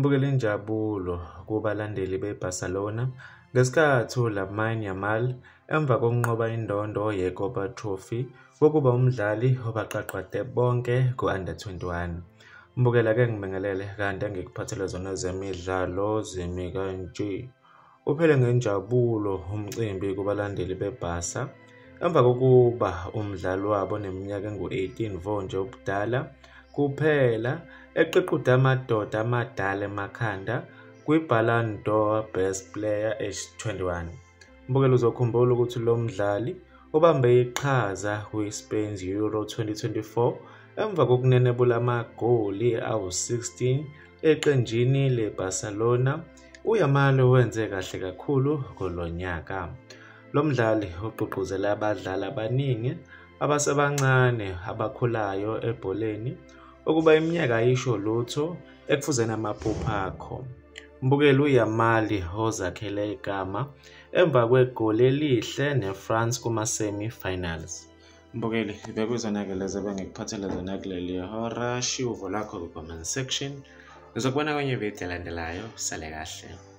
Mbukela injabulo kubalandeli beBarcelona ngesikhathi uLamine Yamal emva kokunqoba indondo yeKopa Trophy wokuba umdlali obaqaqade bonke ku-Under 21. Mbukela ke ngibingelele kanti engikuphathele zona zemidlalo zimi kanje. Uphele ngenjabulo umcimbi kubalandeli beBarca emva kokuba umdlali wabo oneminyaka engu-18 vo nje ubudala kuphela eqequda amadoda amadala emakhanda kwi-Ballon d'Or Best Player Age 21. Mbukeli uzokhumbula ukuthi lo mdlali ubambe iqhaza kwi-Spain's Euro 2024 emva kokunenebula amagoli awu-16 eqenjini le-Barcelona. UYamal wenze kahle kakhulu kulo nyaka. Lo mdlali ugqugquzele abadlali abaningi abasebancane abakhulayo ebholeni ukuba iminyaka ayisho lutho ekufuzeni amaphupho akho. Mbukeli uYamal ozakhele igama emva kwegoli elihle neFrance kuma-semi-finals. Mbukeli, bekuyizona-ke lezi ebengikuphathele zona kuleli hora. Shiya uvo lwakho kwi-comment section. Ngizokubona kwenye ividiyo elandelayo. Sale kahle.